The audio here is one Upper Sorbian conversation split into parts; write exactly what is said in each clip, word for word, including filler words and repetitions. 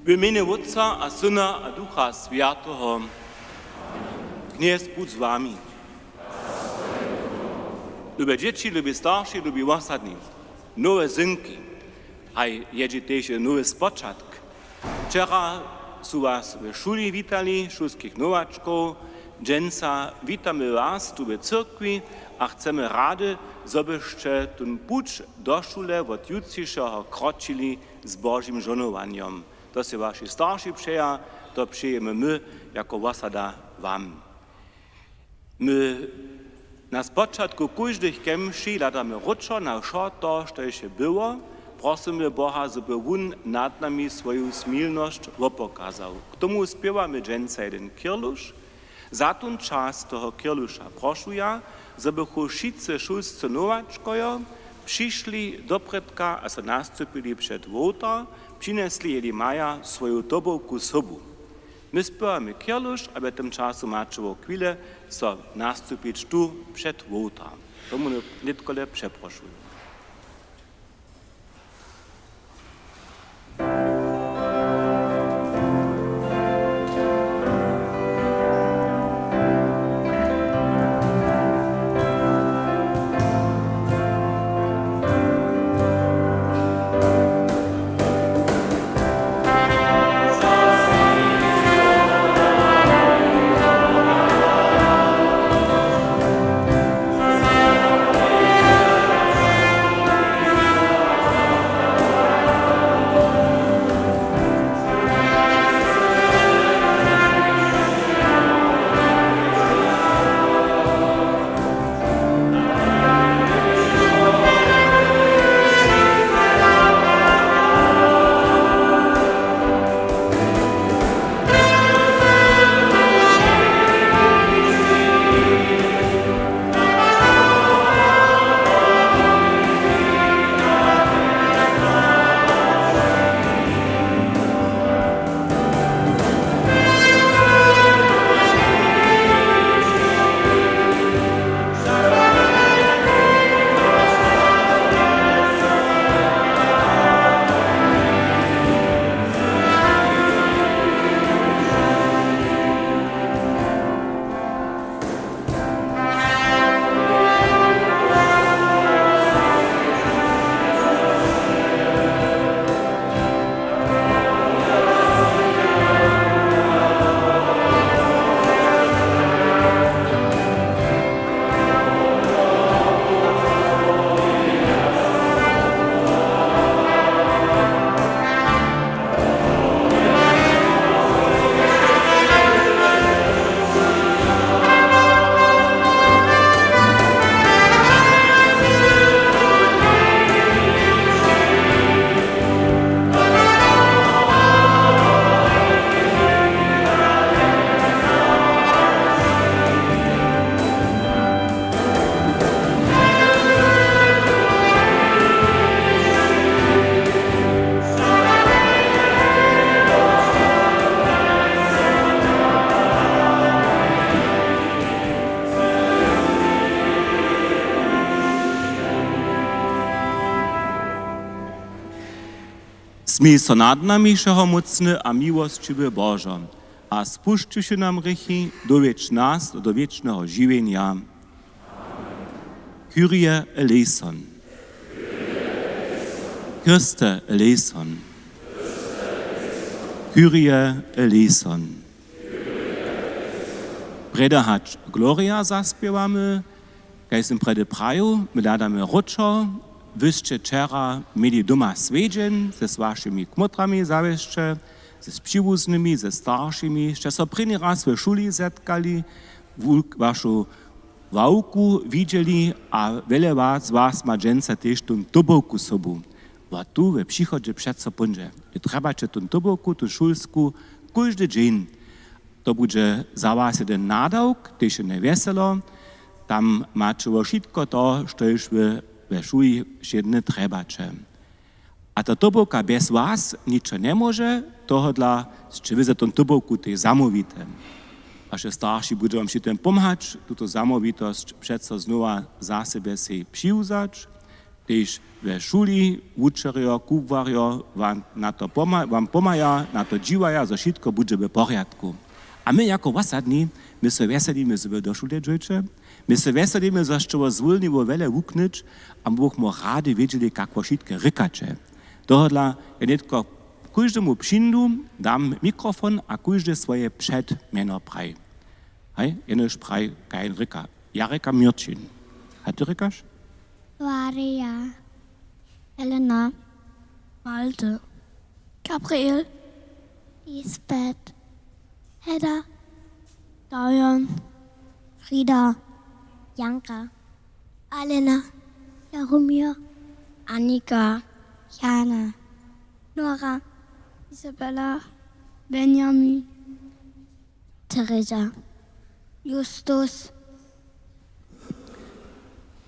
W mjenje Wótca a Syna a Ducha Swjateho. Knjez budź z wami. Lube dźěći, lubi starši, lubi wosadni, nowe zynki, haj, je dźě tež nowy spočatk. Wčera su was w šuli witali, šulskich nowačkow. Dźensa witamy was tu w cyrkwi a chcemy rady, zo byšće tón puć do šule wot jutřišeho kročili z Božim žohnowanjom. To sej waši starši přeja, to přejemy my jako wosada wam. My na spočatku kóždych kemši hladamy wróćo na wšo to, štož je było. Prosymy Boha, zo by wón nad nami swoju smilnosć wopokazał. K tomu spěwamy dźensa jedyn kěrluš. Za tón čas toho kěrluša prošu ja, zo bychu wšitcy šulscy nowačkojo přišli doprědka a so nastupili před wołtar, přinjesli, jeli maja, swoju tobowku sobu. My spěwamy kěrluš a w tym času maće wo chwile so nastupić tu před wołtar. Tomu nětkole přeprošuju. Smil so nad nami, wšehomócny a miłosćiwy Božo, a spušćiwši nam hrěchi, dowjedź nas do wěčneho žiwjenja. Kyrie eleison. Christe eleison. Kyrie eleison. Prjedy hač Gloria zaspěwamy, kaž sym prjedy prajił, my hladamy wróćo. Wy sće wčera měli doma swjedźeń ze, z wašimi kmótrami, zawěsće z přiwuznymi, ze staršimi, sće so prěni raz w šuli zetkali, wul-, wašu ławku widźeli a wjele wa-, z was ma dźensa tež tón tobowku sobu. Wa tu we přichodźe přeco póńdźe. Wy trjebaće tón tobowku, tu šulsku, kóždy dźeń. To budźe za was jedyn nadawk, tež jedne wjeselo. Tam maće wo wšitko to, štož wy we šuli wšědnje trjebaće. A ta tobowka bjez was ničo njemóže, tohodla sće wy za tón tobowku tež zamołwite. Waše starši budźe wam při tym pomhać, tuto zamołwitosć přeco znowa za sebje sej přiwzać. Tež we šuli wučerjo, kubłarjo wam na to poma-, wam pomhaja, na to dźiwaja, zo wšitko budźe w porjadku. A my jako wosadni, my so wjeselimy, zo wy do šule dźěće. My so wjeselimy, zo sće wo zwólniło wjele wuknyć, a my bychmy rady wědźeli, kak wo wšitke rěkaće. Tohodla ja nětko kóždemu přińdu dam mikrofon a kóždy swoje předmjeno praji. Haj, jenož praji, kaž jen rěka. Ja rěkam Měrćin. A ty rěkaš? Maria. Elena. Malte. Gabriel. Lisbeth. Hedda. Darian. Frida. Janka. Alena. Jaromir. Annika. Jana. Nora. Isabella. Benjamin. Teresa. Justus.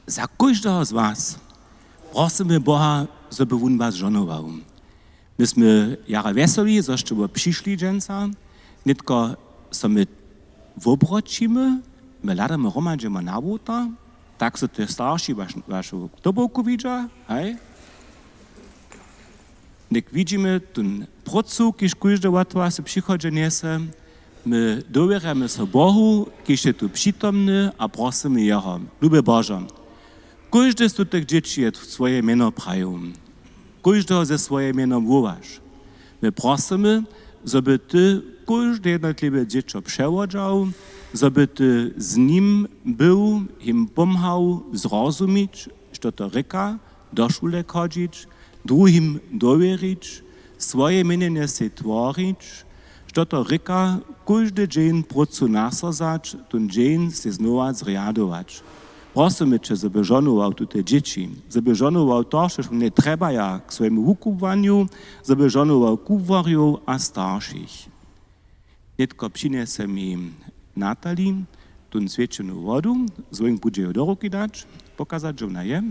Za kóždeho z was prosymy Boha, zo by wón was žohnował. My smy jara wjeseli, zo sće wo přišli dźensa. Nětko so my wobroćimy, my hladamy hromadźe na wota, tak so te starši waš-, wašu tobowku widźa, haj? Něk widźimy tón prócu, kiž kóždy wot was w přichodźe njese. My dowěrjamy so Bohu, kiž je tu přitomny, a prosymy jeho: Luby Božo, kóždy z tutych dźěći je swoje mjeno prajił. Kóždeho ze swojim mjenom wołaš. My prosymy, zo by ty kóžde jednotliwe dźěćo přewodźał, zo by ty z nim był, jim pomhał zrozumić, što to rěka, do šule chodźić, druhim dowěrić, swoje měnjenje sej tworić, što to rěka, kóždy dźeń prócu nasozać, tón dźeń sej znowa zrjadować. Prosymy će, zo by žohnował tute dźěći, zo by žohnował to, što wone trjebaja k swojemu wukubłanju, zo by žohnował kubłarjow a staršich. Nětko přinjese mi Natali tón swjećenu wodu, zwónk budźe ju do ruki dać, pokazać, zo wona je.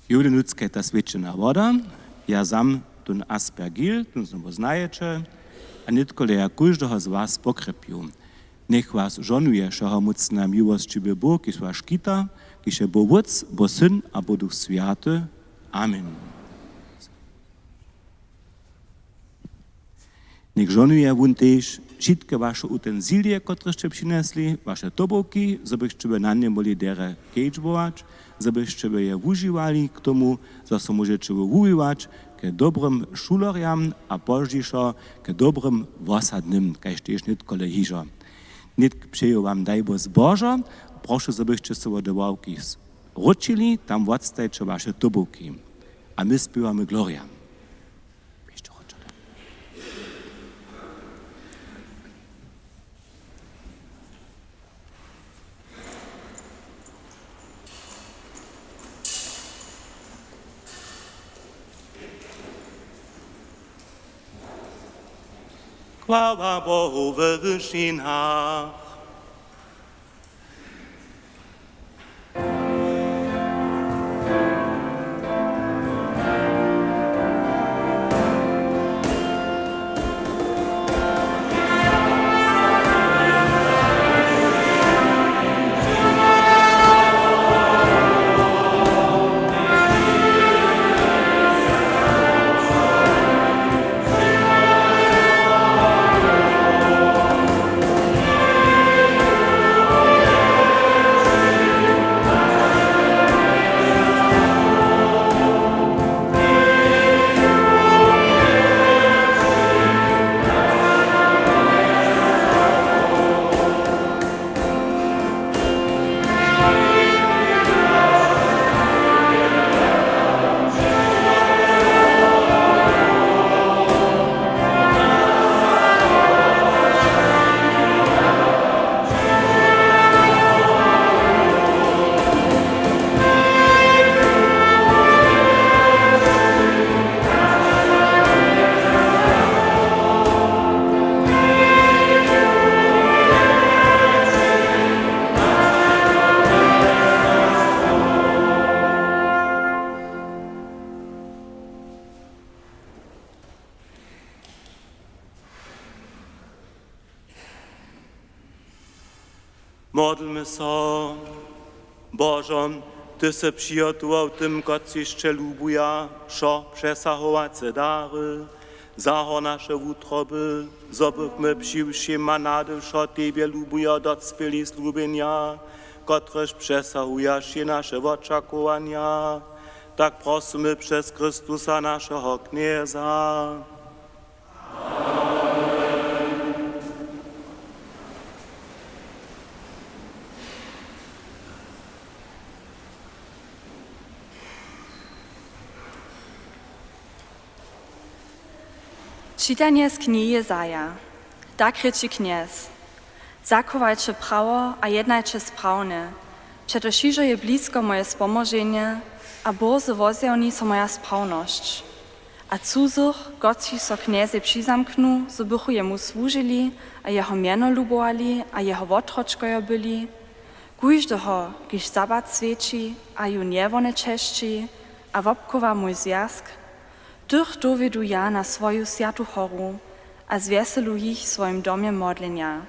Jóle nutřke ta swjećena woda, ja sam tón aspergil, tón znowu znajeće, a nětkole ja kóždeho z was pokrjepju. Njech was žohnuje wšehomócna miłosćiwy Bóh, kiž was škita, kiž je Bóh Wótc, Bóh Syn a Bóh Duch Swjaty. Amen. Njech žohnuje wón tež wšitke waše utensilije, kotrež sće přinjesli, waše tobowki, zo byšće by na nje móhli derje kedźbować, zo byšće by je wužiwali k tomu, zo so móžeće wuwiwać k dobrym šulerjam a pozdźišo k dobrym wosadnym, kaž tež nětkole hižo. Nětk přeju wam daj Bóh zbožo, prošu, zo byšće so wot wowki wróćili, tam wotstajeće waše tobowki. A my spěwamy Gloria. Chwała Bohu we wyšinach. Modlmy so. Božo, ty sy přihotował tym, kotřiž će lubuja, wšo přesahowace dary. Zahor naše wutroby, zo bychmy při wšěm a nady wšo tebje lubujo docpěli slubjenja, kotrež přesahuja wšě naše wočakowanja. Tak prosymy přez Chrystusa, našeho Knjeza. Čitanje z knihi Jezaja. Tak rěči Knjez: Zachowajće prawo a jednajće sprawne, přetož hižo je blisko moje spomoženje a bórze wozjewni so moja sprawnosć. A cuzych, kotřiž so Knjezej přizamknu, zo bychu jemu słužili a jeho mjeno lubowali a jeho wotročkojo byli, kóždeho, kiž sabat swjeći a ju njewone česći a wobchowa mój zwjazk, tych dowjedu ja na swoju swjatu horu a zwjeselu jich w swojim domje modlenja.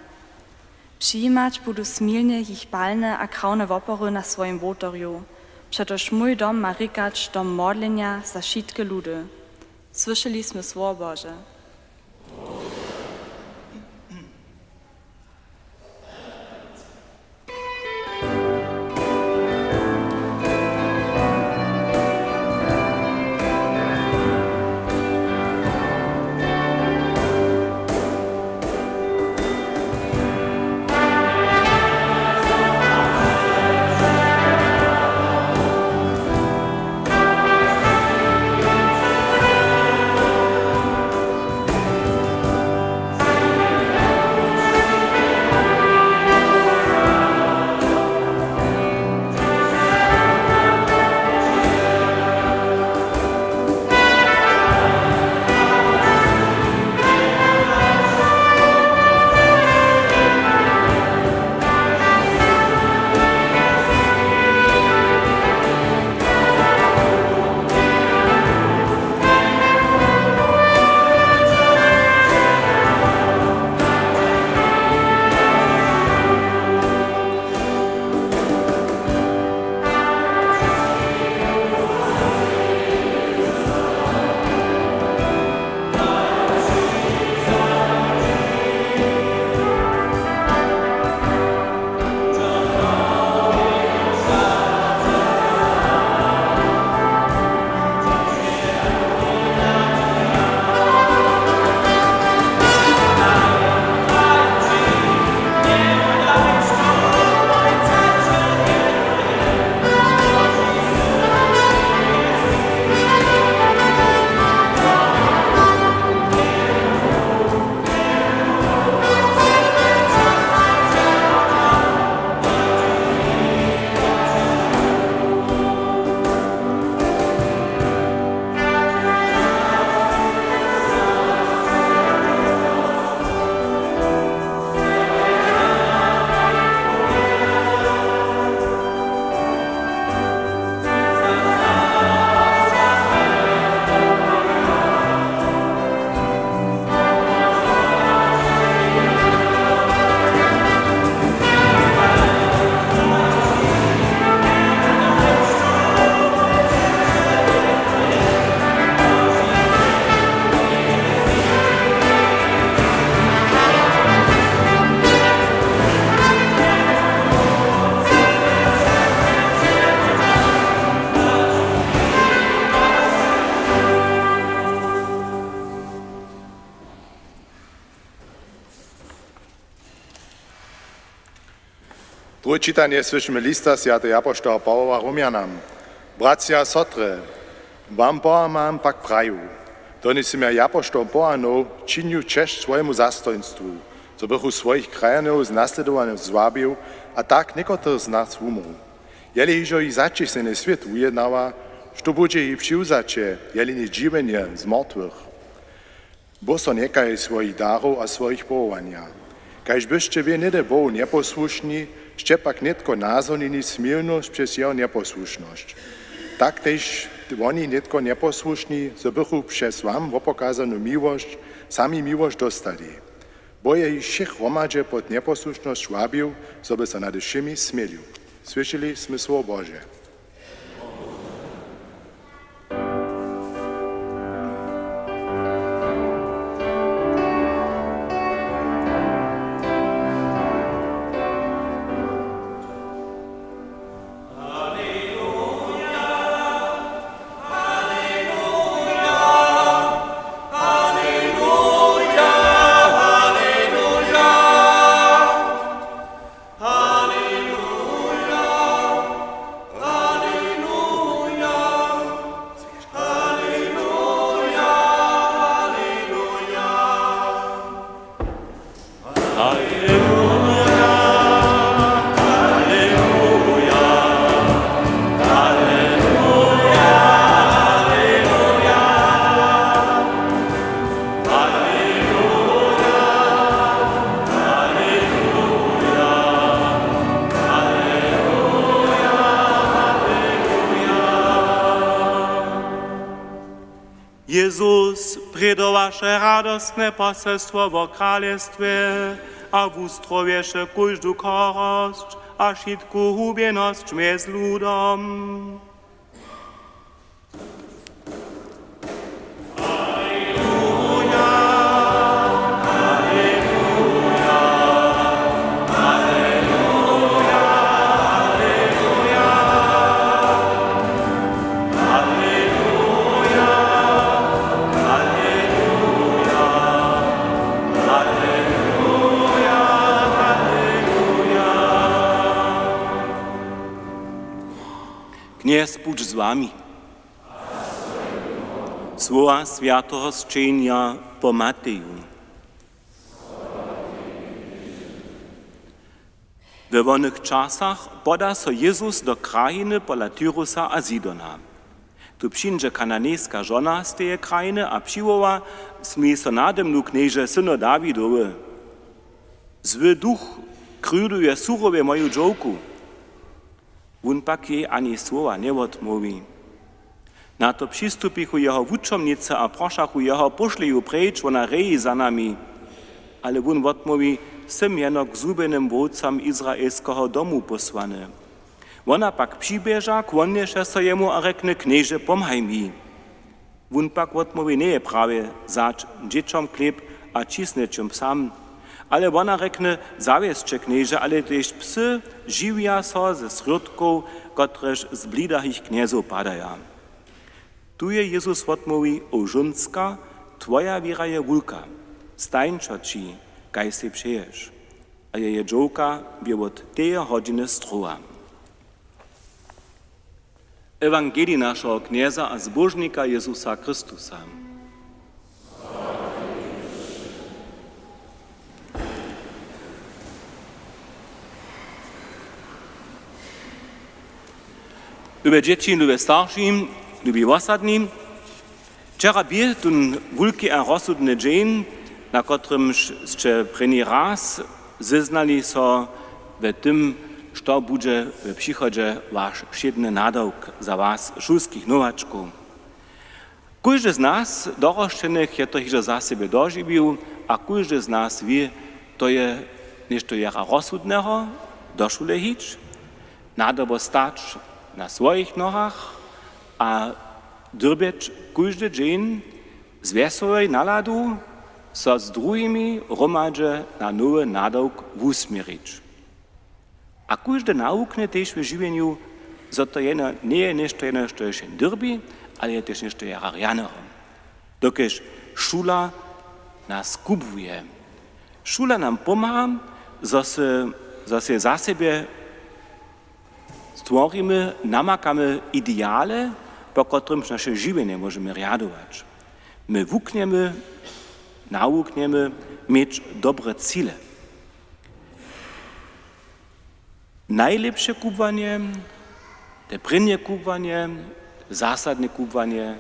Přijimać budu smilnje jich palne a krawne wopory na swojim wołtorju, přetož mój dom ma rikać dom modlenja za wšitke ludy. Słyšeli smy słowo Bože. Druhe čitanje słyšimy lista swjateho apoštoła Pawoła Rumjanam. Bratřa a sotry, wam pohamam pak praju, doněž sym ja apoštoł pohanow činił česć swojemu zastojnstwu, zo bychu swojich krajanow z naslědowanjem zwabił a tak někotrych z nas wumrł. Jeli hižo jich zaćišćnjeny swět wujednała, što budźe jich přiwzaće, jeli njej žiwjenje z mortwych? Bóh so njekaje swojich darow a swojich powołanja. Kaž byšće wy něhdy Bohu njeposłušni, sće pak nětko nazhonili smilnosć přez jeho njeposłušnosć. Tak tež woni nětko njeposłušni, zo bychu přez wam wopokazanu miłosć sami miłosć dóstali. Bóh je jich wšěch hromadźe pod njeposłušnosć wabił, zo by so nade wšěmi smělił. Słyšeli smy słowo Bože. Jezus prědowaše radostne poselstwo wo kralestwje a wustrowješe kóždu chorosć a wšitku hubjenosć mjez ludom. Knjez budź z wami. Słowa swjateho sćenja po Mateju. We wonych časach poda so Jezus do krajiny pola Tyrusa a Sidona. Tu přińdźe kananejska žona z teje krajiny a přiwoła: „Smil so nade mnu, Knježe, syno Dawidowy. Zły duch krjuduje surowje moju dźowku.” Wón pak jej ani słowa njewotmołwi. Na to přistupichu jeho wučomnicy a prošachu jeho: „Póšlej ju preč, wona reji za nami.” Ale wón wotmołwi: „Sym jeno k zhubjenym wowcam izraelskeho domu pósłany.” Wona pak přiběža, kłonješe so jemu a rjekny: „Knježe, pomhaj mi.” Wón pak wotmołwi: „Njeje prawje wzać dźěćom chlěb a ćisnjećom psam.” Ale wona rjekny: „Zawěsće, Knježe, ale tež psy žiwja so ze srjódkow, kotrež z blidahich knjezow padaja.” Tu je Jezus wotmołwi: „O žónska, twoja wěra je wulka, stańća ći, kaž sej přeješ.” A jeje dźowka bě wot teje hodźiny zdrowa. Ewangelij našeho Knjeza a Zbóžnika Jezusa Chrystusa. Lube dźěći, lube starši, lubi wosadni, wčera bě tón wulki a rozsudny dźeń, na kotrymž sće prěni raz zeznali so we tym, što budźe w přichodźe waš wšědny nadawk za was, šulskich nowačkow. Kóždy z nas, dorosćenych, je to hižo za sebje dožiwił a kóždy z nas wě, to je něšto jara rozsudneho, do šule hić, nadobo stać na swojich nohach a dyrbjeć kóždy dźeń z wjesołej naladu so z druhimi hromadźe na nowy nadawk wusměrić. A kóždy nawuknje tež w žiwjenju, zo to jeno, njeje něšto jeno, što je wšeń dyrbi, ale je tež něšto jara rjaneho. Dokelž šula nas kubłuje. Šula nam pomha, zo se, zo se za sebje stworimy, namakamy ideale, po kotrymž naše žiwjenje móžemy rjadować. My wuknjemy, nawuknjemy měć dobre cile. Najlěpše kubłanje, te prěnje kubłanje, zasadne kubłanje,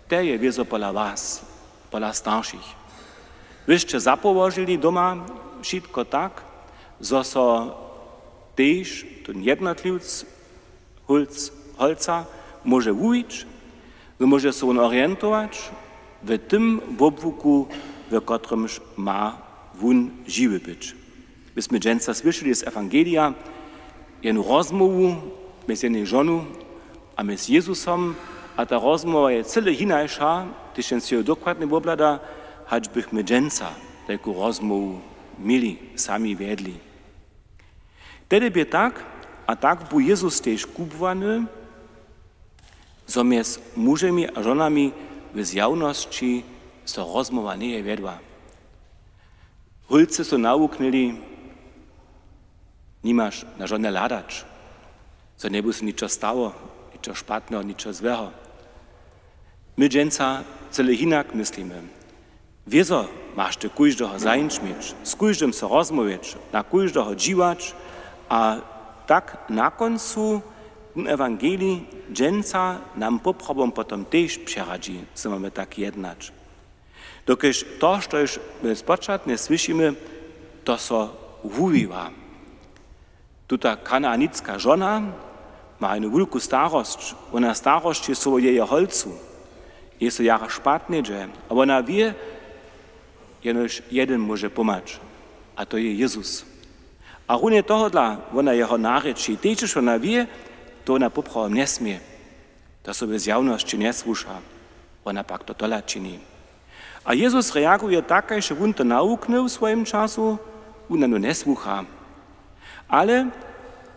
te je wězo pola was, pola staršich. Wy sće zapołožili doma wšitko tak, zo so tež tón jednotliwc, hólc, holca móže wuwić, zo móže so wón orientować w tym wobłuku, w kotrymž ma wón žiwy być. My smy dźensa słyšeli z ewangelija jednu rozmołwu mjez jednej žonu a mjez Jezusom, a ta rozmołwa je cyle hinaša, hdyž jen so ju dokładnje wobhlada, hač bychmy dźensa tajku rozmołwu měli, sami wjedli. Tehdy bě tak a tak bu Jezus tež kubłany, zo mjez mužemi a žonami w zjawnosći so rozmołwa njeje wjedła. Hólcy su nawuknyli: „Nimaš na žone hladać, zo njeby so ničo stało, ničo špatneho, ničo złeho.“ My dźensa cyle hinak myslimy. Wězo maš ty kóždeho zajimć měć, z kóždym so rozmołwić, na kóždeho dźiwać, a tak na kóncu ten ewangelij dźensa nam poprawom potom tež přeradźi, zo mamy tak jednać. Dokelž to, štož my spočatnje słyšimy, to so wuwiwa. Tuta kanaanitska žona ma jednu wulku starosć. Wona starosć je so wo jeje holcu. Jej so jara špatnje dźe. A wona wě, jenož jedyn móže pomhać. A to je Jezus. A runje tohodla wona jeho narěči. Tež hdyž wona wě, to wona poprawom njesmě. To so w zjawnosći njesłuša. Wona pak to tola čini. A Jezus reaguje tak, kaž je wón to nawuknył w swojim času, wón na nju njesłucha. Ale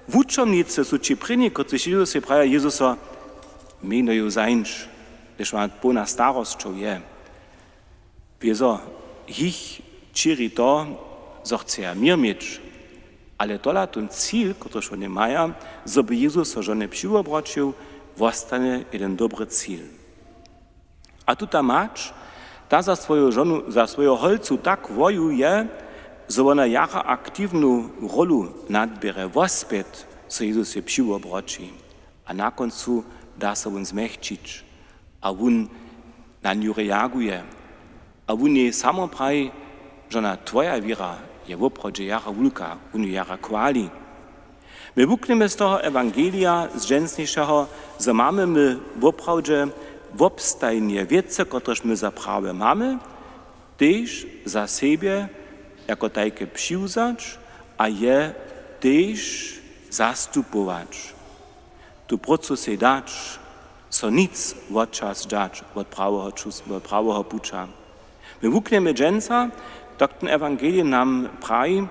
wučomnicy su ći prěni, kotřiž Jezusej praja: „Jezuso, měj naju zajimć, hdyž wona połna starosćow je.“ Wězo jich ćěri to, zo chceja měr měć, ale tola tón cil, kotryž woni maja, zo by Jezus so žony přiwobroćił, wostanje jedyn dobry cil. A tuta mać, ta za swoju žonu, za swojeho holcu tak wojuje, zo wona jara aktiwnu rolu nadběre, wospjet so Jezusej přiwobroći. A na kóncu da so wón zmjehčić a wón na nju reaguje. A wón jej samo praji, žona, twoja wěra je woprawdźe jara wulka, wón ju jara chwali. My wuknjemy z toho ewangelija, z dźensnišeho, zo mamy my woprawdźe wobstajnje wěcy, kotrež my za prawe mamy, tež za sebje jako tajke přiwzać a je tež zastupować. Tu prócu sej dać, so nic wot čas dać wot praweho čus-, wot praweho puća. My wuknjemy dźensa, tak ten ewangelij nam praji,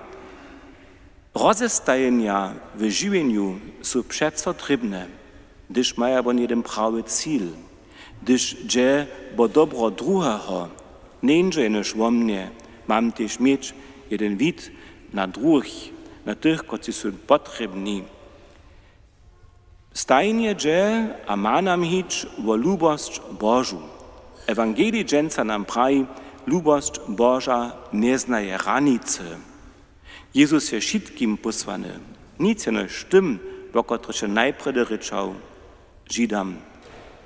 rozestajenja w žiwjenju su přeco trěbne, hdyž maja woni jedyn prawy cil, hdyž dźe wo dobro druheho, njeńdźe jenož wo mnje, mam tež měć jedyn wid na druhich, na tych, kotřiž su potrěbni. Stajnje dźe a ma nam hić wo lubosć Božu. Ewangelij dźensa nam praji, lubosć Boža njeznaje hranicy. Jezus je wšitkim pósłany, nic jenož tym, wo kotrychž je najprjedy rěčał, Židam.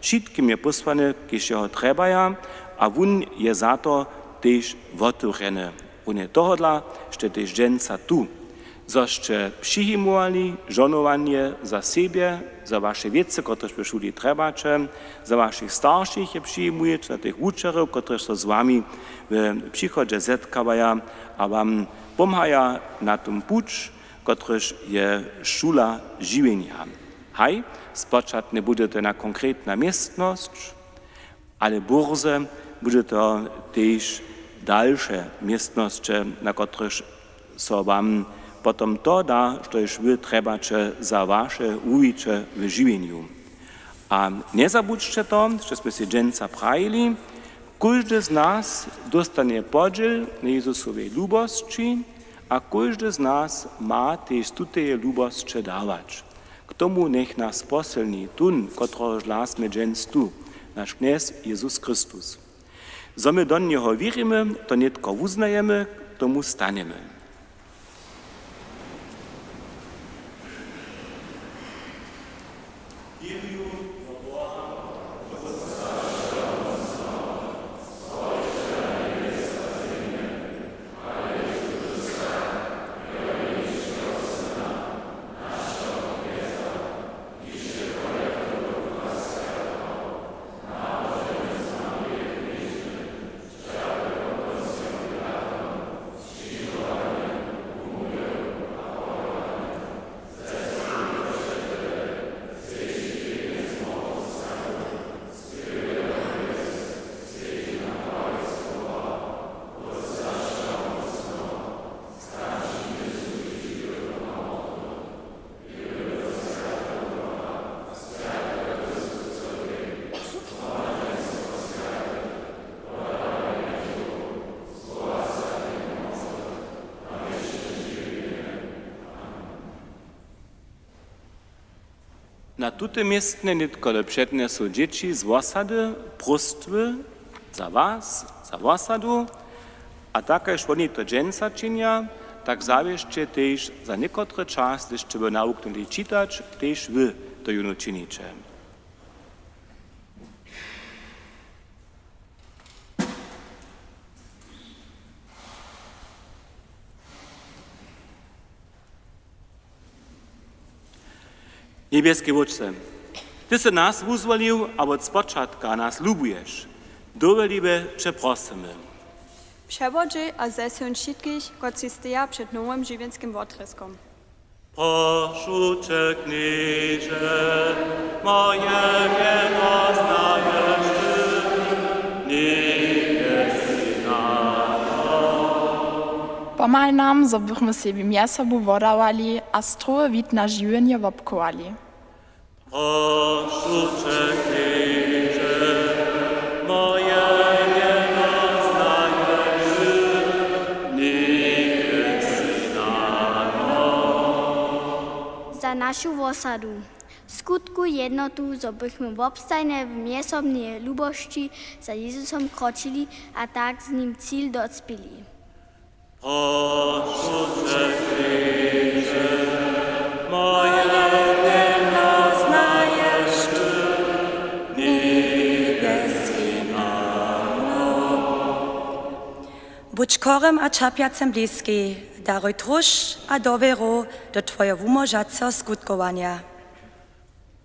Wšitkim je pósłany, kiž jeho trjebaja, a wón je za to tež wotewrjeny. Wón je tohodla, sće tež dźensa tu, zo sće přijimowali žohnowanje za sebje, za waše wěcy, kotrež w šuli trjebaće, za wašich staršich je přijimujeć, za tych wučerjow, kotrež so z wami w přichodźe zetkawaja a wam pomhaja na tym puć, kotryž je šula žiwjenja. Haj, spočatnje budźe to jedna konkretna městnosć, ale bórze budźe to tež dalše městnosće, na kotrychž so wam potom to da, štož wy trjebaće za waše wuwiće w žiwjenju. A njezabudźće to, što smy sej dźensa prajili, kóždy z nas dóstanje podźěl na Jezusowej lubosći a kóždy z nas ma tež tuteje lubosće dawać. K tomu njech nas posylni tón, kotrehož hlasmy dźensa tu, naš Knjez Jezus Chrystus. Zo my do njeho wěrimy, to nětko wuznajemy, k tomu stanjemy. Na tutym městnje nětko do přednjesu dźěći z wosady próstwy za was, za wosadu, a tak kaž woni to dźensa činja, tak zawěsće tež za někotry čas, hdyž sće by nawuknyli čitać, tež wy to jónu činiće. Njebjeski Wótče, ty sy nas wuzwolił a wot spočatka nas lubuješ. Dowolibje će prosymy. Přewodźi a zesyn wšitkich, kotřiž steja před nowym žiwjenskim wotrězkom. Prošu će, Knježe, moje mjeno znaješ ty, njebjeski Tać. Pomhaj nam, zo bychmy sebi mjez sobu wodawali a strowy wid na žiwjenje wobchowali. Prošu će, Knježe, moje mjeno znaješ ty, njebjeski Tać. Za našu wosadu. Skutkuj jednotu, zo bychmy wobstajnje w mjezsobneje lubosći za Jezusom kročili a tak z nim cil docpěli. Prošu će, Knježe, moje mjeno znaješ ty, njebjeski Tać. Budź chorym a ćerpjacym bliski, daruj tróšć a dowěru do twojeho wumóžaceho skutkowanja.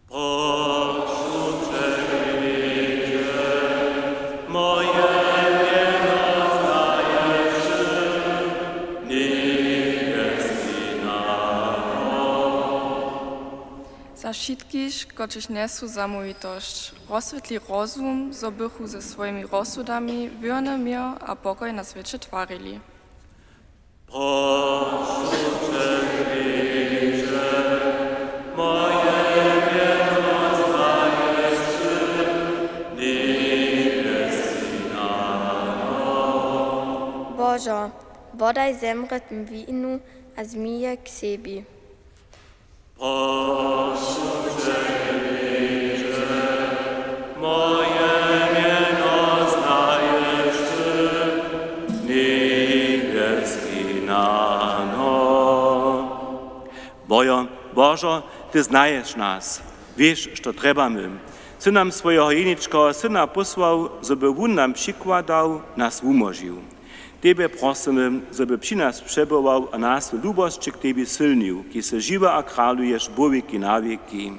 Prošu će, Knježe, moje mjeno znaješ ty, njebjeski Tać. Za wšitkich, kotřiž njesu zamołwitosć, rozswětli rozum, zo bychu ze swojimi rozsudami wěrny měr a pokoj na swěće twarili. Prošu će, Knježe, moje mjeno znaješ ty, njebjeski Tać. Božo, wodaj zemrětym winu a zmij je k sebi. Prošu će, Knježe, moje mjeno znaješ ty, njebjeski Tać. Božo, Božo, ty znaješ nas, wěš, što trjebamy. Sy nam swojeho jeničkeho Syna pósłał, zo by wón nam přikładał, nas wumóžił. Tebje prosymy, zo by při nas přebywał a nas w lubosći k tebi sylnił, kiž sy žiwy a kraluješ po wěki na wěki.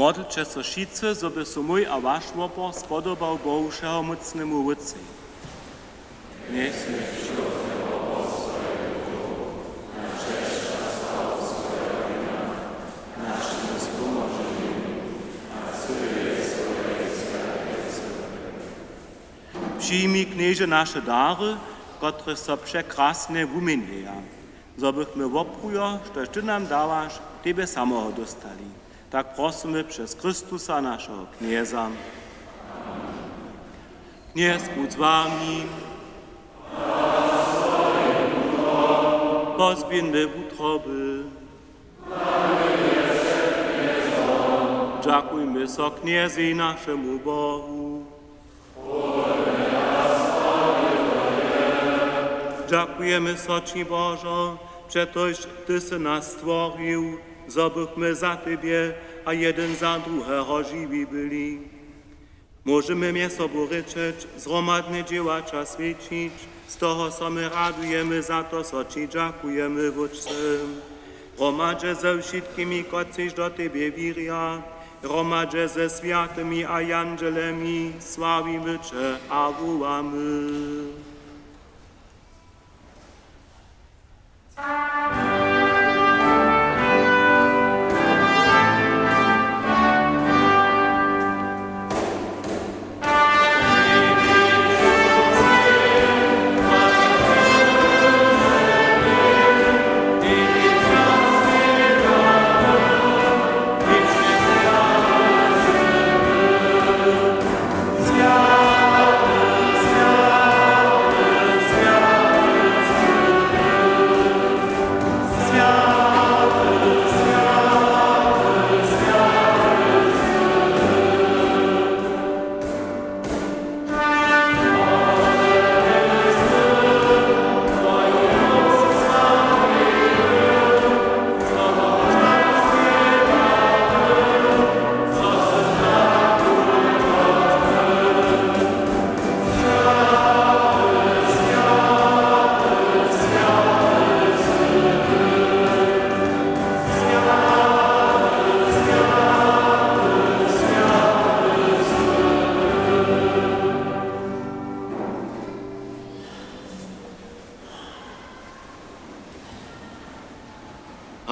Modlće so wšitcy, zo by so mój a waš wopor spodobał Bohu Wšehomócnemu Wótcej. Přijmi, Knježe, naše dary, kotrež so překrasnje wuměnjeja, zo bychmy woprujo, štož ty nam dawaš, tebje samoho dóstali. Tak prosymy přez Chrystusa, našeho Knjeza. Knjez budź z wami. Pozběhńmy wutroby. Dźakujmy so Knjezej, našemu Bohu. Dźakujemy so ći, Božo, přetož ty sy nas stworił, zo bychmy za tebje a jedyn za druheho žiwi byli. Móžemy mjez sobu rěčeć, zhromadnje dźěłać a swjećić, z toho so my radujemy, za to so ći dźakujemy, Wótče. Hromadźe ze wšitkimi, kotřiž do tebje wěrja, hromadźe ze swjatymi a jandźelemi sławimy će a wołamy.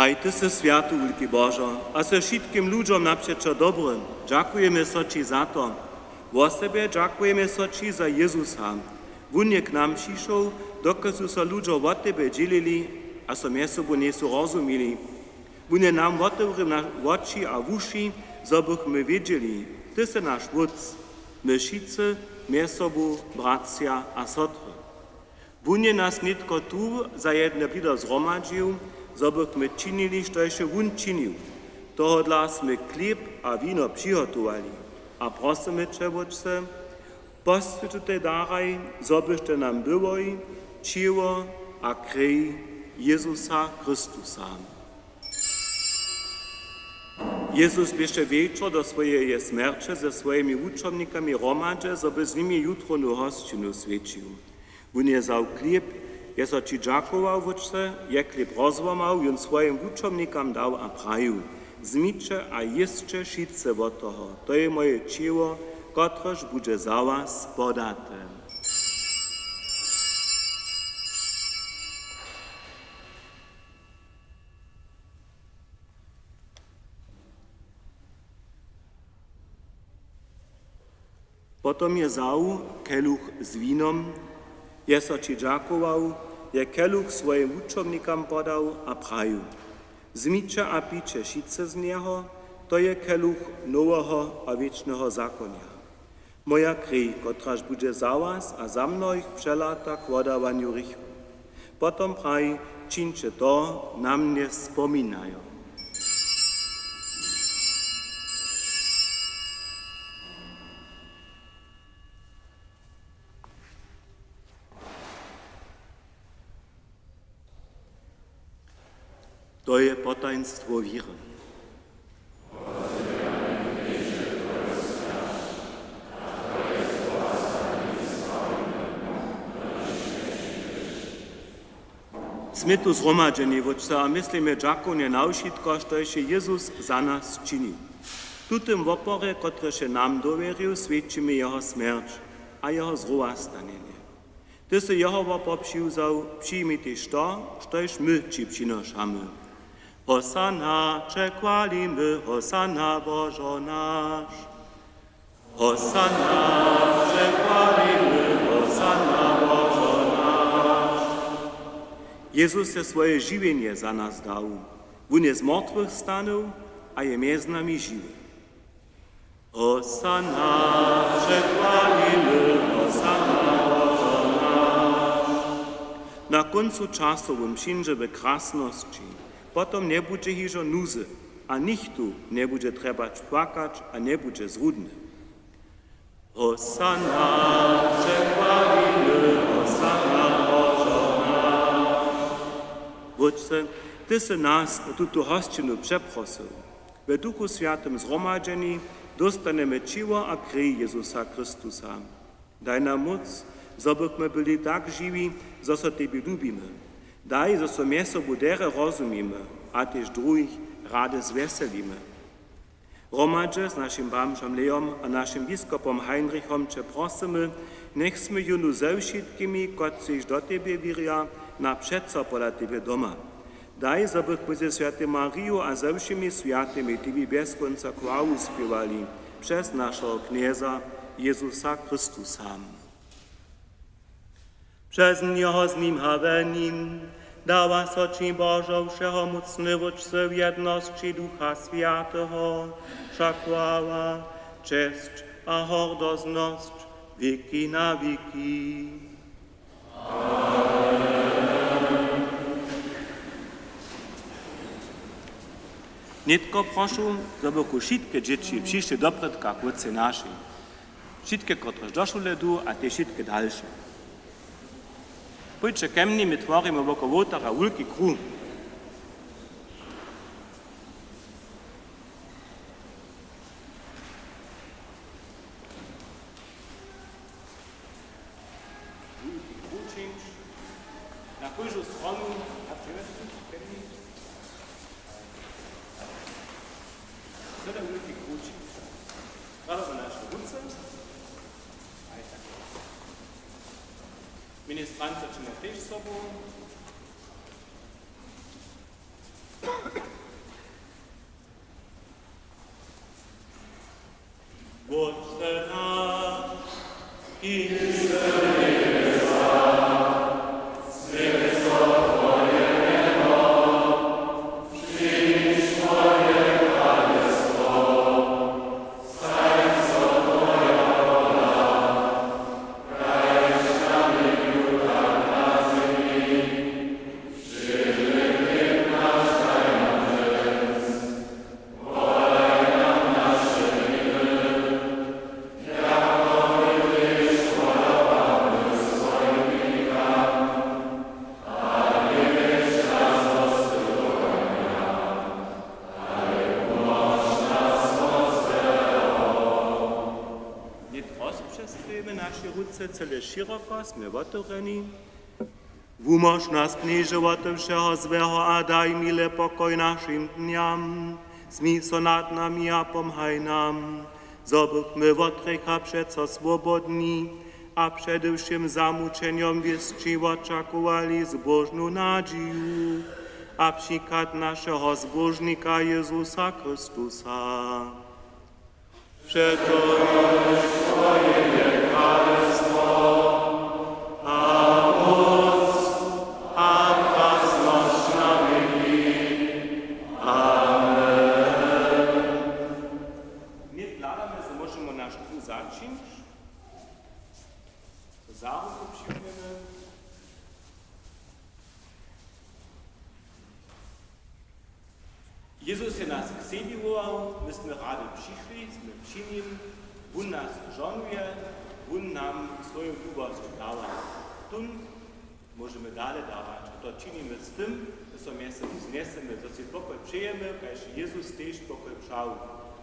Haj, ty sy swjaty, wulki Božo, a sy wšitkim ludźom napřećo dobry. Dźakujemy so ći za to. Wosebje dźakujemy so ći za Jězusa. Wón je k nam přišoł, dokelž su so ludźo wot tebje dźělili a so mjez sobu njejsu rozumili. Wón je nam wotewrił na-, woči a wuši, zo bychmy wědźeli, ty sy naš Wótc, my wšitcy mjez sobu bratřa a sotry. Wón je nas nětko tu za jedne blido zhromadźił, zo bychmy činili, štož je wón činił. Tohodla smy chlěb a wino přihotowali. A prosymy će, Wótče, poswjeć tutej daraj, zo byštej nam byłoj ćěło a krej Jězusa Chrystusa. Jězus běše wječor do swojeje smjerće ze swojimi wučomnikami hromadźe, zo by z nimi jutrownu hosćinu swjećił. Wón je wzał chlěb, je so ći dźakował, Wótče, je chlěb rozłamał, jón swojim wučomnikam dał a prajił: Wzmiće a jěsće wšitcy wot toho, to je moje ćěło, kotrež budźe za was podate. Potom je wzał keluch z winom, je so ći dźakował, je keluch swojim wučomnikam podał a prajił: Wzmiće a pijće wšitcy z njeho, to je keluch noweho a wěčneho zakonja. Moja krej, kotraž budźe za was a za mnohich přelata k wodawanju hrěchow. Potom praji: Čińće to na mnje spominajo. To je potajnstwo wěry. Smy tu zhromadźeni, Wótče, a myslimy dźakownje na wšitko, štož je Jezus za nas činił. Tutym woporje, kotryž je nam dowěrił, swědčimy jeho smjerć a jeho zrowastanjenje. Ty sy jeho wopor přiwzał, přijmi tež to, štož my ći přinošamy. Hosanna, će chwalimy, hosanna, Božo naš. Hosanna, će chwalimy, hosanna, Božo naš. Jezus je swoje žiwjenje za nas dał. Wón je z mortwych stanył a je mjez nami žiwy. Hosanna, će chwalimy, hosanna, Božo naš. Na kóncu časow wón přińdźe w krasnosći. Potom njebudźe hižo nuzy a nichtó njebudźe trjebać płakać a njebudźe zrudny. Hosanna, će chwalimy, hosanna, Božo naš. Wótče, ty sy nas na tutu hosćinu přeprosył. We Duchu Swjatym zhromadźeni dóstanemy ćěło a krej Jezusa Chrystusa. Daj nam móc, zo bychmy byli tak žiwi, zo so tebi lubimy. Daj, zo so mjez sobu derje rozumimy a tež druhich rady zwjeselimy. Hromadźe z našim bamžom Leom a našim biskopom Heinrichom će prosymy, njech smy jónu ze wšitkimi, kotřiž do tebje wěrja, na přeco pola tebje doma. Daj, zo bychmy ze swjatej Mariju a ze wšěmi swjatymi tebi bjez kónca chwalu spěwali přez našeho Knjeza Jezusa Chrystusa. Přez njeho, z nim a we nim dawa so ći, Božo, wšehomócny Wótče, w jednosći Ducha Swjateho wša chwała, česć a hordoznosć wěki na wěki. Nětko prošu, zo bychu wšitke dźěći přišli doprědka k Wótcej našej. Wšitke, kotrež do šule du, a tež wšitke dalše. Pójće ke mni, my tworimy wokoło wołtara wulki kruh. Wulki kruh čińć na kóždu stronu. Tyle wulki kruh čińć. Prawo na naše ruce. A je tak. Ministranty ćihnje tež sobu. Wótče naš, kiž sy w njebjesach, swjeć so twoje mjeno, přińdź twoje kralestwo, stań so twoja wola, kaž na njebju, tak na zemi. Nětk rozpřestrěmy naše ruce, cyle šěroko smy wotewrjeni. Wumóž nas, Knježe, wote wšeho złeho a daj mile pokoj našim dnjam. Smil so nad nami a pomhaj nam, zo bychmy wot hrěcha přeco swobodni a přede wšěm zamućenjom wěsći wočakowali zbóžnu nadźiju a přichad našeho Zbóžnika Jezusa Chrystusa. Přetož twoje je kralestwo a móc a krasnosć na wěki. Amen. Nětk hladamy, zo móžemy naš kruh začińć. Za ruku přijmujemy. Jezus je nas k sebi wołał, my smy rady přišli, smy při nim, wón nas žohnuje, wón nam swoju lubosć dawa. Tón móžemy dale dawać. A to činimy z tym, zo so mjez sobu znjesemy, zo sej pokoj přejemy, kaž Jezus tež pokoj přał.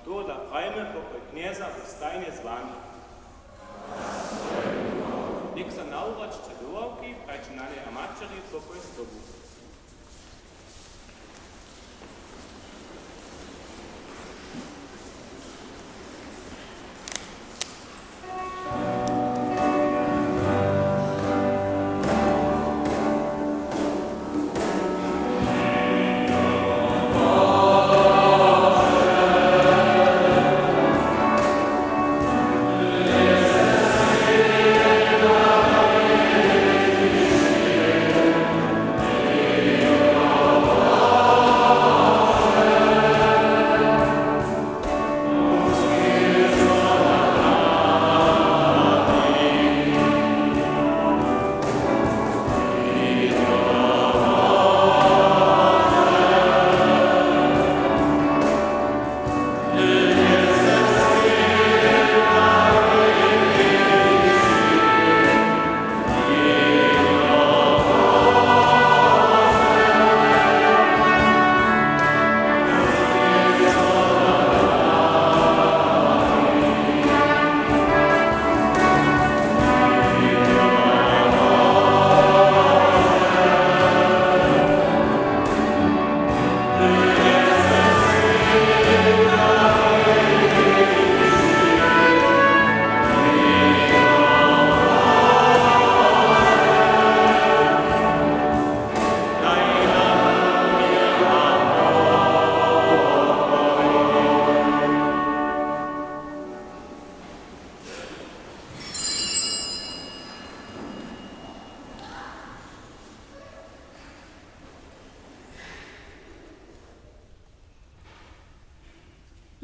Tohodla prajimy: Pokoj Knjeza budź stajnje z wami. Něk so nawróćće do ławki, prajće nanjej a maćeri: Pokoj z tobu.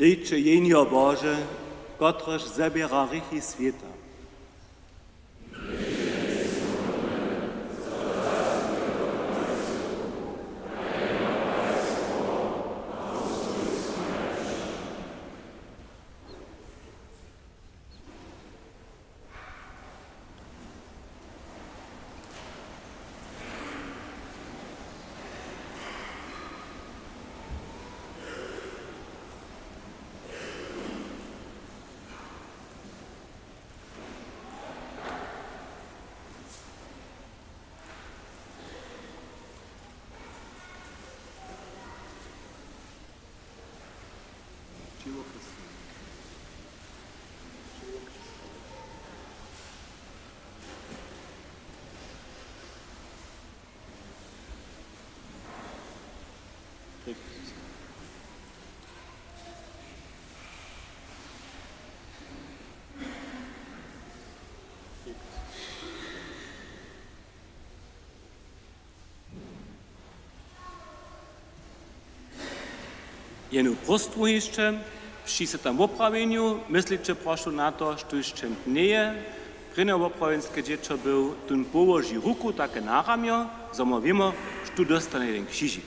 Hlejće, Jehnjo Bože, kotrež zaběra hrěchi swěta. Jenu próstwu hišće, při swětym woprawjenju myslejće, prošu, na to, štóž ćent njeje. Prěnje woprawjenske dźěćo by tón połoži ruku take na ramjo, zo my wěmy, štó dóstanje jeden křižik.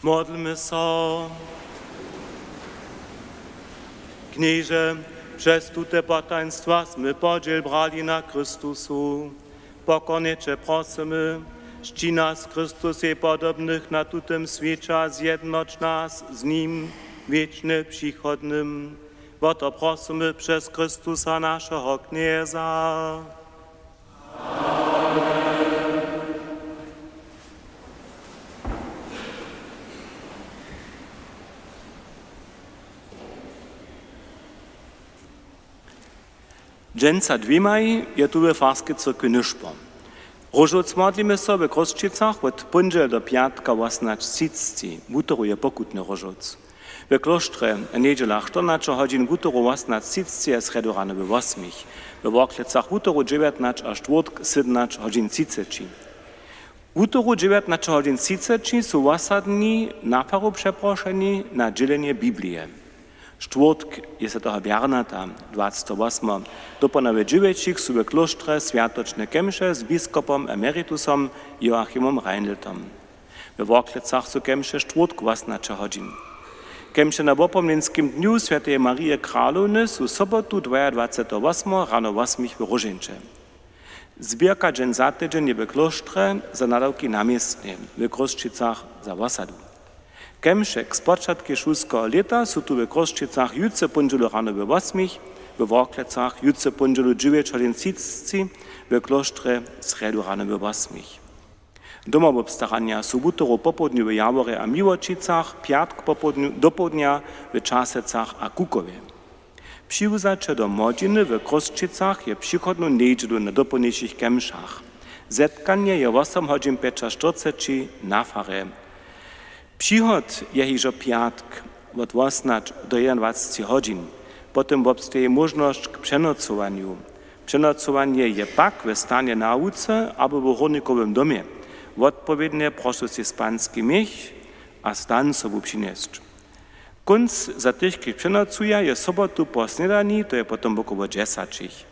Modlmy so. Knježe, přez tute potajnstwa smy podźěl brali na Chrystusu. Pokornje će prosymy, šći nas Chrystusej podobnych na tutym swěće a zjednoć nas z nim wěčnje w přichodnym. Wo to prosymy přez Chrystusa, našeho Knjeza. Dźensa dwěmaj je tu we farskej cyrkwi nyšpor. Róžowc modlimy so we Chrósćicach wot póndźele do pjatka wosomnaće třiceći, wutoru je pokutny róžowc. We klóštrje w njedźelach štyrnaće hodźin, wutoru wosomnaće třiceći a srjedu rano we wosmich. We Worklecach wutoru dźewjatnaće a štwórtk sydomnaće hodźin třiceći. Wutoru dźewjatnaće hodźin třiceći su wosadni na faru přeprošeni na dźělenje Biblije. Štwórtk je swjateho Bernata, dwaceteho wosmeho. Dopołdnja we dźewjećich su we klóštrje swjatočne kemše z biskopom emeritusom Joachimom Reindeltom. We Worklecach su kemše štwórtk wosomnaće hodźin. Kemše na wopomnjenskim dnju swjateje Marije Kralowny su sobotu dwajadwaceteho wosmeho rano wosmich w Róžeńće. Zběrka dźensa tydźeń je we klóštrje za nadawki na městnje, we Chrósćicach za wosadu. Kemše k spočatkej šulskeho lěta su tu we Chrósćicach jutře póndźelu rano we wosmich, we Worklecach jutře póndźelu dźewjeć hodźin třiceći, we klóštrje srjedu rano we wosmich. Domowobstaranja su wutoru popołdnju w Jaworje a Miłoćicach, pjatk popołdnju, dopołdnja w Časecach a Kukowje. Přiwzaće do młodźiny w Chrósćicach je přichodnu njedźelu na dopołdnišich kemšach. Zetkanje je wosom hodźin pjećaštyrceći na farje. Přihod je hižo pjatk wot wosomnaće do jedynadwaceći hodźin. Potom wobsteji móžnosć k přenocowanju. Přenocowanje je pak w stanje na łuce abo w hórnikowym domje. Wotpowědnje prošu sej spanski měch a stan sobu přinjesć. Kónc za tych, kiž přenocuja, je sobotu po snědani, to je potom wokoło dźesaćich.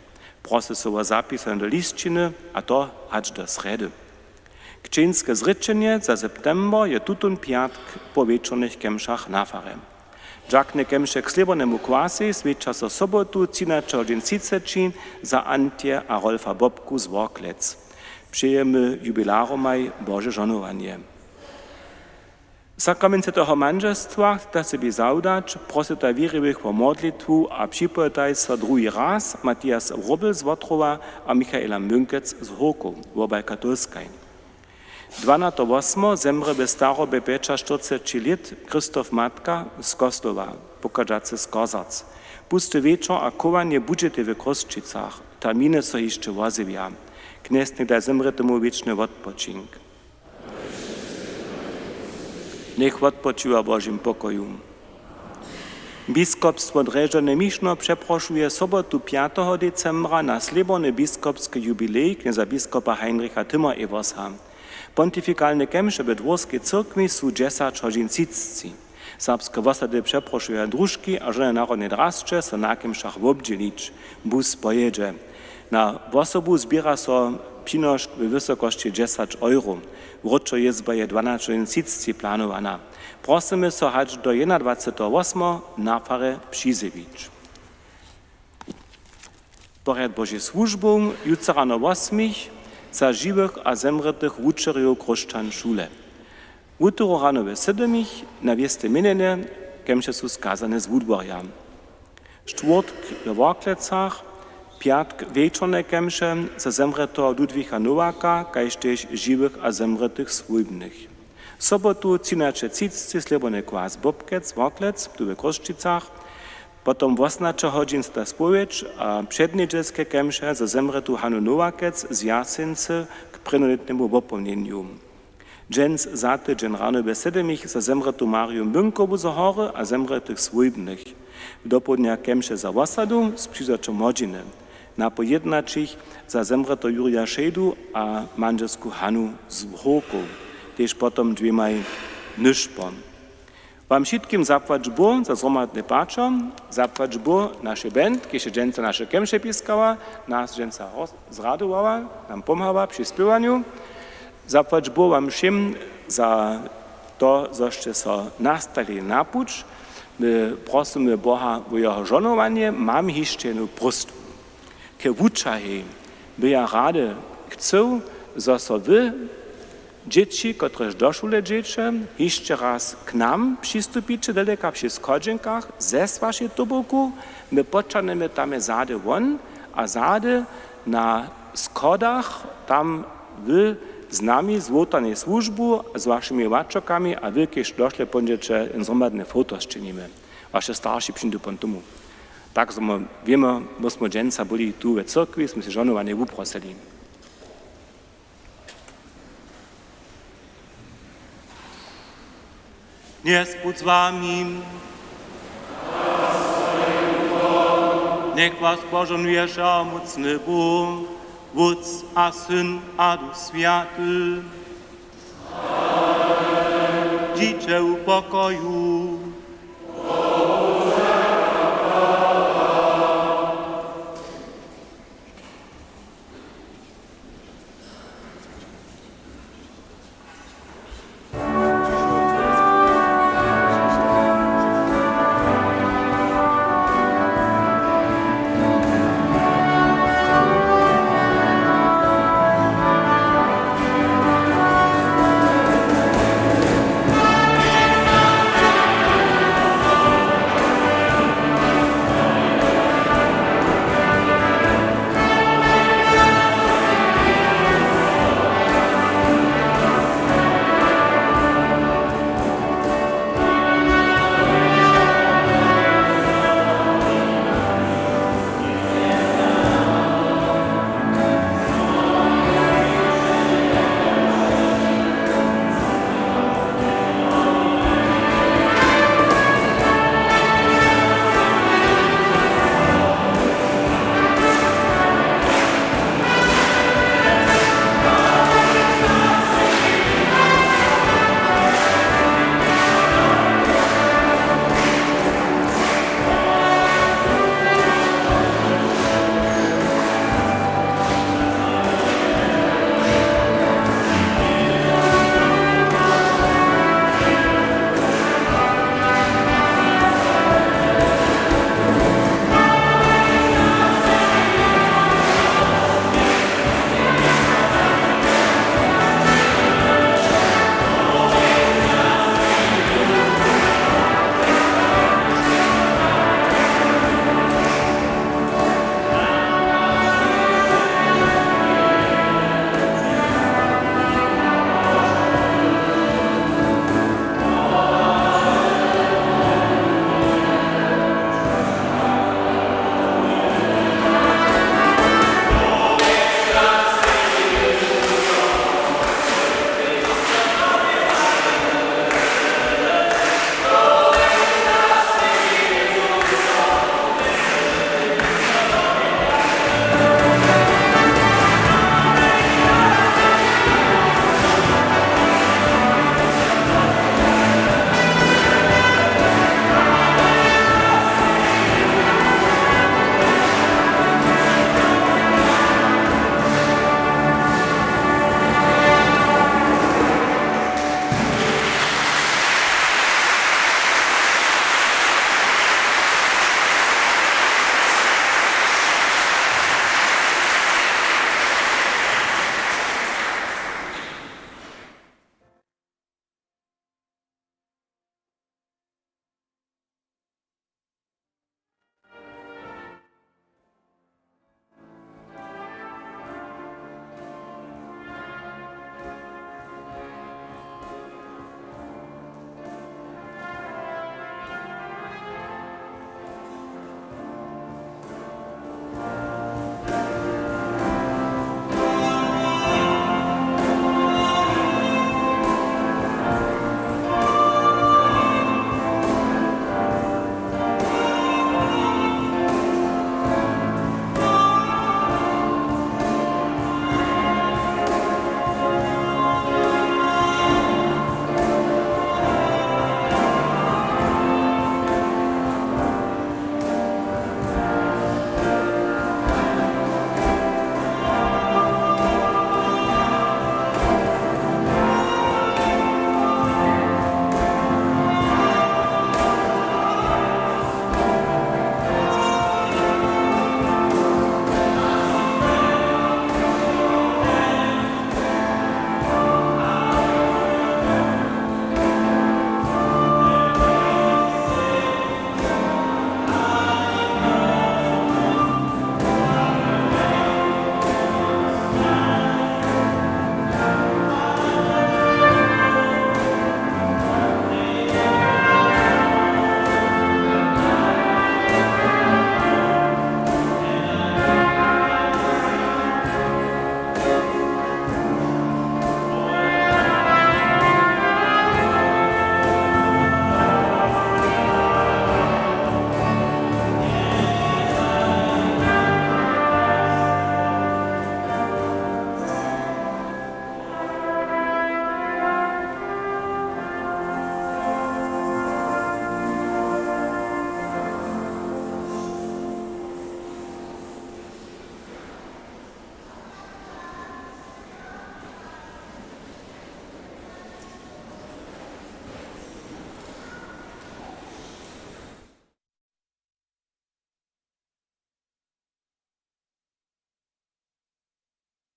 Prosy so wo zapisanje do lisćiny, a to hač do srjedy. Křćeńske zrěčenje za september je tutón pjatk po wječornych kemšach na farje. Dźakne kemše k slěbornemu kwasej swjeća so sobotu třinaće hodźin třiceći za Antje a Rolfa Bobku z Worklec. Přejemy jubilaromaj Bože žohnowanje. Sakrament swjateho mandźelstwa chceta sebi zawdać, prosyta wěriwych wo modlitwu a připojetaj so druhi raz Matias Wrobel z Wotrowa a Michaela Münkec z Hórkow, wobaj katolskaj. Dwanateho wosmeho zemrě w starobje pjećaštyrceći lět Christoph Matka z Koslowa, pochadźacy z Kozarc. Pusty wječor a chowanje budźetej w Chrósćicach, terminy so hišće wozjewja. Knjez njech daj zemrětemu wěčny wotpočink. Njech wotpočiwa w Božim pokoju. Biskopstwo Drježdźany-Mišno přeprošuje sobotu pjateho decembra na slěborny biskopski jubilej knjeza biskupa Heinricha Timmer-Eversa. Pontifikalne kemše we dwórskej cyrkwi su dźesać hodźin třiceći. Serbske wosady přeprošuja družki a žony w narodnej drasće so na kemšach wobdźělić. Bus pojědźe. Na wosobu zběra so přinošk we wysokosći dźesać euro. Wróćojězba je dwanaće hodźin třiceći planowana. Prosymy so hač do jedynadwaceteho wosmeho na farje přizjewić. Porjad Božej słužbow jutře rano wosmich za žiwych a zemrětych wučerjow Chróšćan šule. Wutoru rano we sydomich na wěste měnjenje kemše su skazane z wudworja. Štwórtk we Worklecach, pjatk wječorne kemše za zemrěteho Ludwicha Nowaka, kaž tež žiwych a zemrětych swójbnych. Sobotu třinaće třiceći slěborny kwas Bobkec, Worklec, tu we Chrósćicach, potom wosomnaće hodźin swjata spowědź a přednjedźelske kemše za zemrětu Hanu Nowakec z Jaseńcy k prěnjolětnemu wopomnjenju. Dźens za tydźeń rano we sydomich za zemrětu Mariju Młynkowu z Hory a zemrětych swójbnych. Dopołdnja kemše za wosadu z přiwzaćom młodźiny. Napoł jědnaćich za zemrěteho Jurja Šejdu a mandźelsku Hanu z Hórkow. Tež potom dwěmaj nyšpor. Wam wšitkim zapłać Bóh za zhromadne pačo, zapłać Bóh našej band, kiž je dźensa naše kemše piskała, nas dźensa roz-, zradowała, nam pomhała při spěwanju. Zapłać Bóh wam wšěm za to, zo sće so nastali na puć. My prosymy Boha wo jeho žohnowanje. Mam hišće jednu próstwu. Ke wučerjej by ja rady chcył, zo so wy, dźěći, kotrež do šule dźěće, hišće raz k nam přistupiće, daleka při schodźenkach, ze z wašej tobołku. My poćahnemy tam zady won a zady na schodach tam wy z nami, z wołtarnej słužbu, z wašimi łačokami a wy, kiž došle póńdźeće, jen zhromadne foto sčinimy. Waše starši přińdu pon tomu. Tak zo my wěmy, my smy dźensa byli tu we cyrkwi, smy sej žohnowanje wuprosyli. Knjez budź z wami. Njech was požohnuje wšehomócny Bóh, Wótc a Syn a Duch Swjaty. Dźiće w pokoju.